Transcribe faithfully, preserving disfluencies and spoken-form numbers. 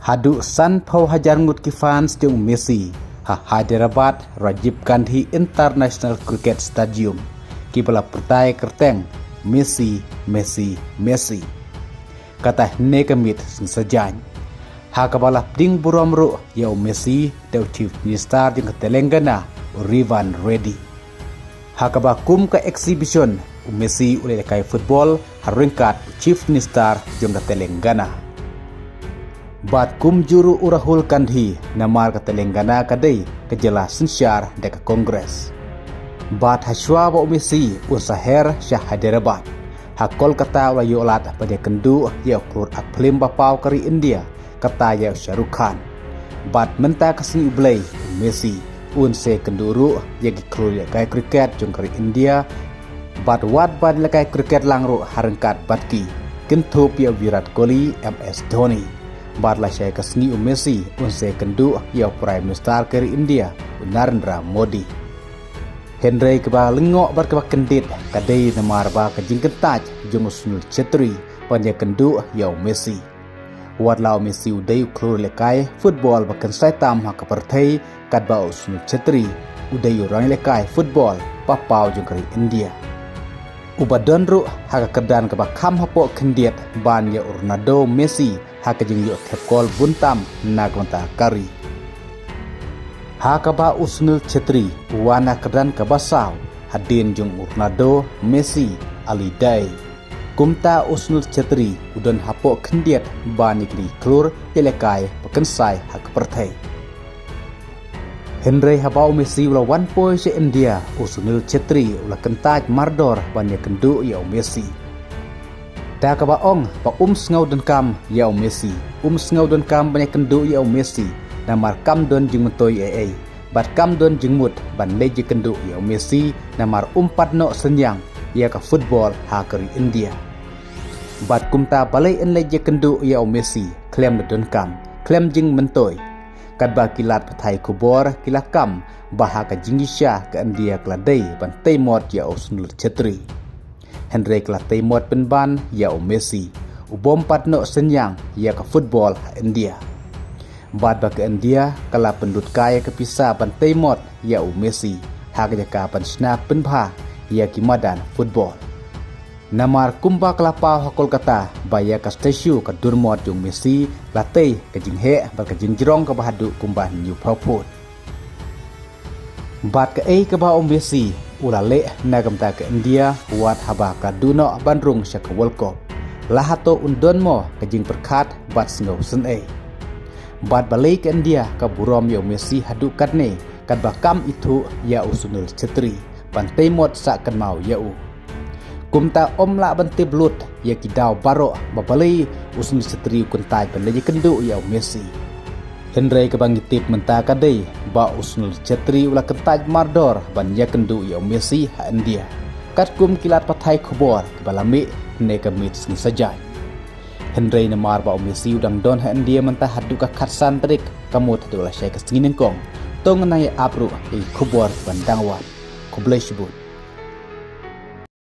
Haduh sanphew hajar ngut ki fans jong u Messi ha Hyderabad Rajiv Gandhi International Cricket Stadium, kiba la pyrta ïa ka kyrteng Messi, Messi, Messi. Kata hynne ka miet sngi Saitjaiñ, ha kaba la pdiang burom ruh ïa u Messi da u Chief Minister jong ka Telangana, u Revanth Reddy. Ha kaba kum ka exhibition, u Messi u leh lehkai football ha ryngkat u Chief Minister jong ka Telangana. Bad kumjuh ruh u Rahul Gandhi, namar ka Telangana ka dei ka jylla synshar da ka Congress. Bad hashwa ba u Messi un sa her sha Hyderabad, ha Kolkata u la ïoh lad ban ïakynduh ïa u klur act film ba paw ka ri India, kata ïa u Shah Rukh Khan. Bad mynta ka sngi U Blei, u Messi un sa ïakynduh ruh ïa ki khlur lehkai cricket jong ka ri India. Bad wat ban lehkai cricket lang ruh ha ryngkat bad ki, kynthup ïa u Virat Kohli, M S Dhoni. Bad lashai ka sngi u Messi un sa ïakynduh ïa u Prime Minister ka ri India, u Narendra Modi. Hynrei kaba lyngngoh bad kaba kyndit ka dei namar ba ka jingkyntait jong u Sunil Chhetri ban ïakynduh ïa u Messi. Wat la u Messi u dei u khlur lehkai football ba kynsai tam ha ka pyrthei, katba u Sunil Chhetri u dei u nonglehkai football ba paw jong ka ri India, uba don ruh ha ka kyrdan kaba kham hapoh khyndiat ban ïa u Ronaldo, Messi ha ka jingïoh thep kol bun tam na ka bynta ka ri. Ha kaba u Sunil Chhetri u wan ha ka kyrdan kaba saw hadien jong u Ronaldo, Messi, Ali Daei. Kumta u Sunil Chhetri u don hapoh khyndiat ban ïa kine ki khlur ïalehkai ba kynsai ha ka pyrthei. Hynrei haba u Messi u la wan poi sha India, u Sunil Chhetri u la kyntait mardor ban ïakynduh ïa u Messi. Da kaba ong ba um sngew donkam ïa u Messi, um sngew donkam ban ïakynduh ïa u Messi, namar kam don jingmyntoi ei ei. Bad kam don jingmut ban leit ïakynduh ïa u Messi, namar um pat noh synñiang ïa ka football ha ka ri India. Bad kumta balei yn leit ïakynduh ïa u Messi khlem da donkam, khlem jingmyntoi. Katba ki lad pathai khubor ki la kam ba ha ka jingïasha ka India ka la dei ban tei mot ïa u Sunil Chhetri. Hynrei ka la tei mot pynban ïa u Messi, u bym pat noh synñiang ïa ka football ha India. Bad ba ka India ka la pynlut kai ïa ka pisa ban tei mot ïa u Messi ha ka jaka ban shna pynbha ïa ki madan football. Namar kumba ka la paw ha Kolkata ba ïa ka statue ka dur mot jong u Messi la tei ka jingheh bad ka jingjrong kaba haduh kumba hynñiewphew phut. Bad kaei kaba u Messi u la leh na ka bynta ka India wat haba ka duh noh ban rung sha ka World Cup? La hato un don mo ka jingpyrkhat bad sngewsynei? Bad balei ka India ka burom ïa u Messi haduh katne, katba kam ithuh ïa u Sunil Chhetri ban tei mot sah kynmaw ïa u? Kumta ym lah ban tip lut ïa ki daw baroh ba balei u Sunil Chhetri u kyntait ban leit ïakynduh ïa u Messi. Hynrei kaba ngi tip mynta ka dei ba u Sunil Chhetri u la kyntait mardor ban ïakynduh ïa u Messi ha India, katkum ki lad pathai khubor kiba la mih hynne ka miet sngi Saitjaiñ. Hynrei namar ba u Messi u dang don ha India mynta haduh ka khatsan tarik, ka mut haduh lashai ka sngi nyngkong, to ngin nang ïa ap ruh ïa ki khubor kiban dang wan. Khublei shibun.